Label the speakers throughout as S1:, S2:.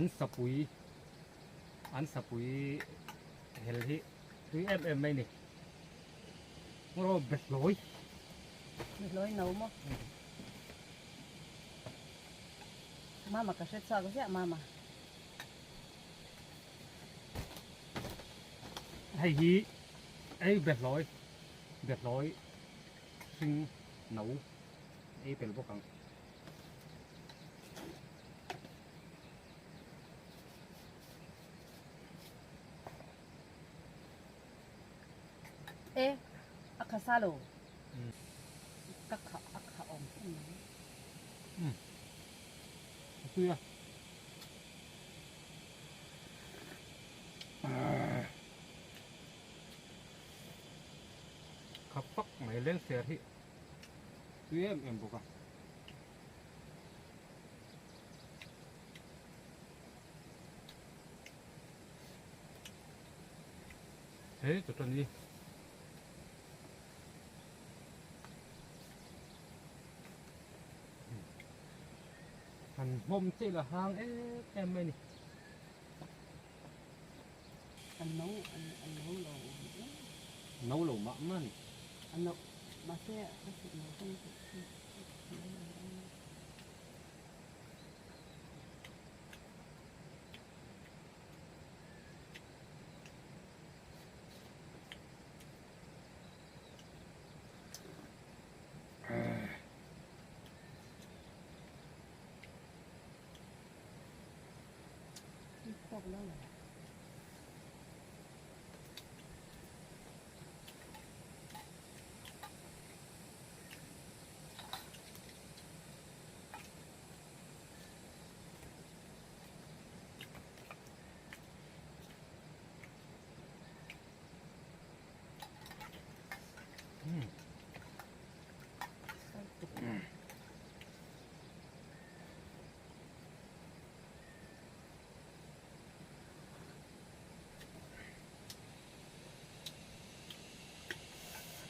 S1: An sapui an sapui hel hi tui em em mai ni. Ngaw behlawi.
S2: Behlawi no maw? Mama ka hre chhuak ziah mama.
S1: Hei hi ei behlawi behlawi hring no ei tel bawk ang.
S2: E a kha sa lo. Ka kha a kha awm em mai.
S1: Um a tui a. Kha pak mai leng ser hi tui em em bawk a. He chawṭan hi han hmawm chiah ila hang em em mai a ni.
S2: An no an an no lo
S1: No lo mah mah a ni.
S2: An no mahse a suk no chu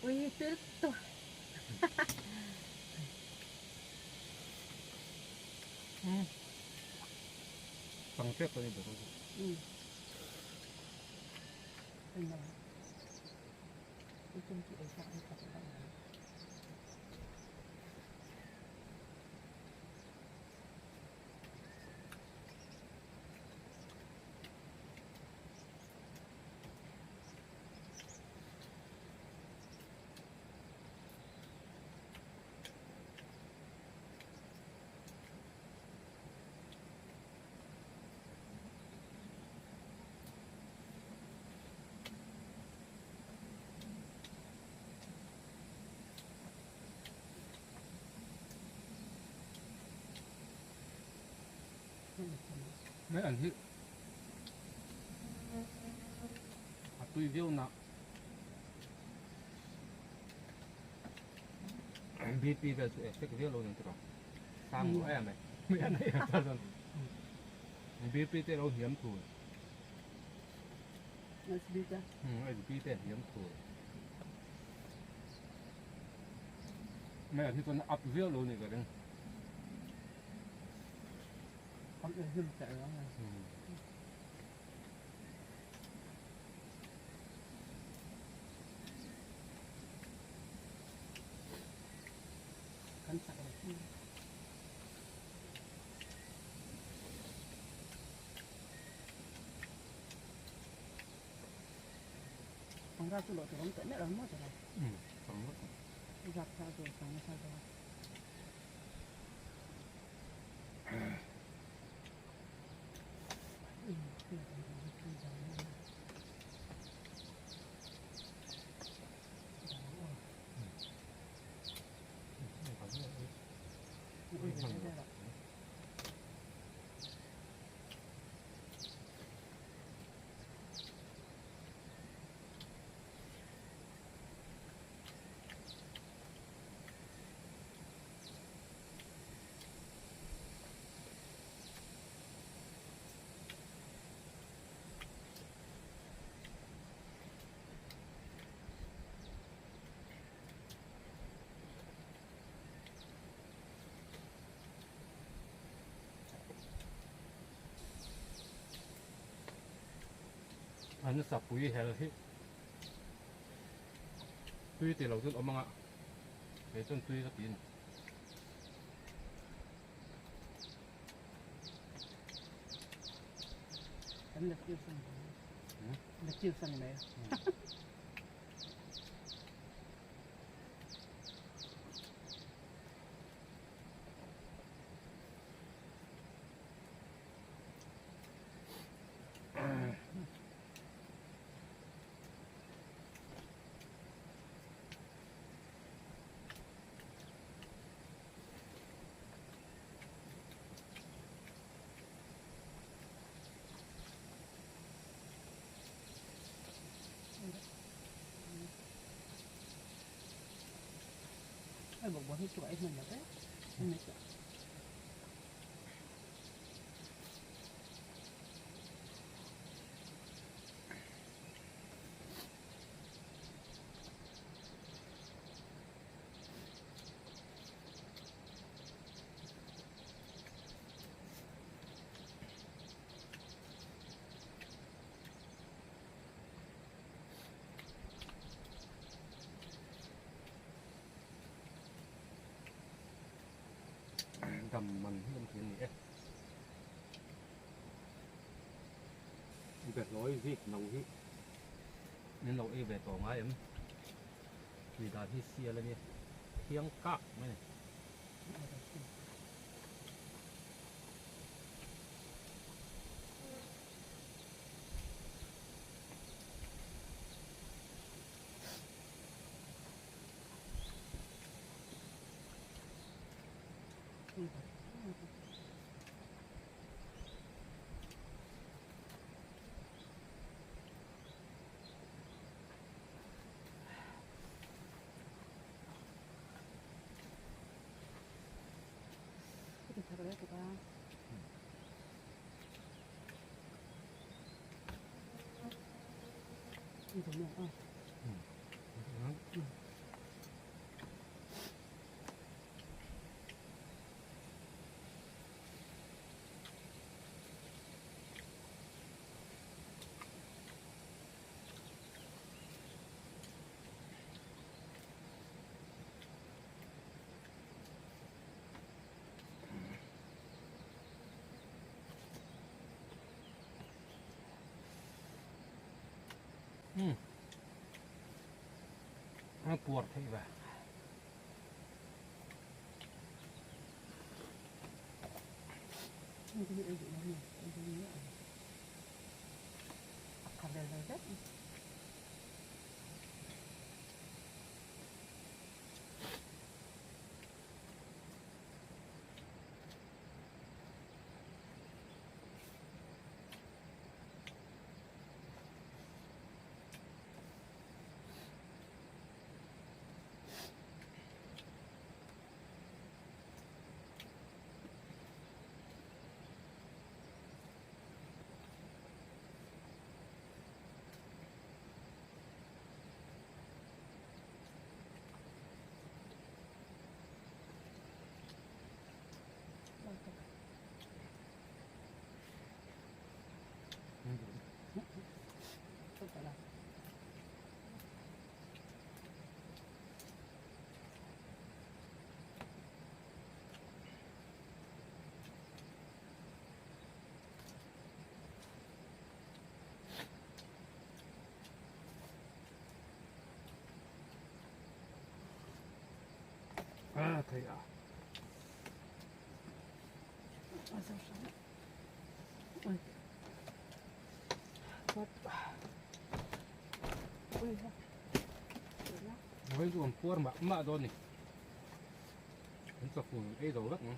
S2: Ui tui lutuk.
S1: Pang tep a ni ber ang. Mai an hi a tui viau na BP vel chu effect viau lo ni tawh sang lo em mai mai an ei ta chuan BP te lo hniam thul SB te hniam thul mai an hi chuan up viau lo ni ka ring. An sapui hel hi tui ti lo chuan awm anga kei chuan tui ka ti a ni.
S2: Kan la chiu san la chiu san mai. Ai bawk bawk hi chu a hman lo e.
S1: Dam man hi awm thei a ni e. Behlawi zik no hi min lo ei ve tawh ngai em? Tui dan hi sial a nia, thiang kak mai a ni. A puar theih ve. A thei a. Với ruộng cua mà mạ rồi này. Chúng ta cùng ấy rồi rất ngon.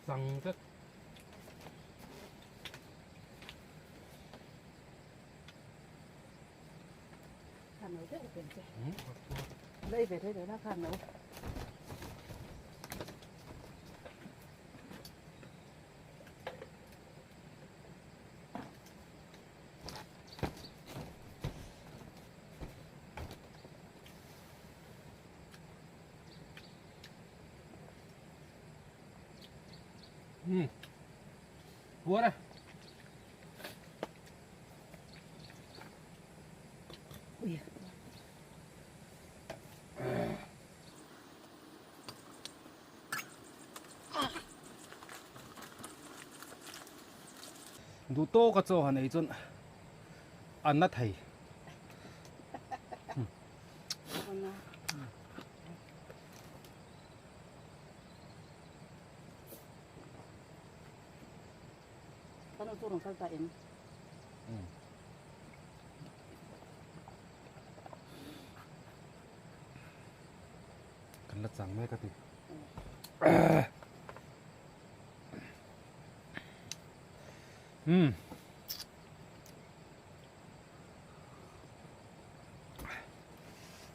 S1: Răng rất.
S2: Deuh pen che. Lei ve thei la khan lo.
S1: Puar e. Duh tawk a chaw han ei chuan a na thei. Kan la chang mek a ti.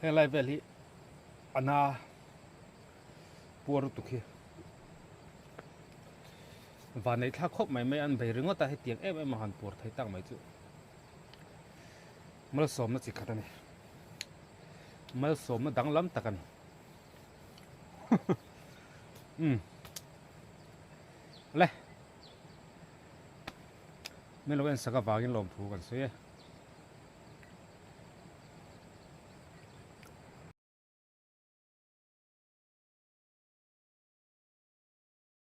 S1: Heng lai vel hi a na puar lutuk hi van nei thlak khawp mai mai an bei ringawt a hetiang em em a han puar thei tak mai chu malsawmna chi khat a ni malsawmna danglam tak a ni um le min lo en sak avangin lawmthu kan sawi e.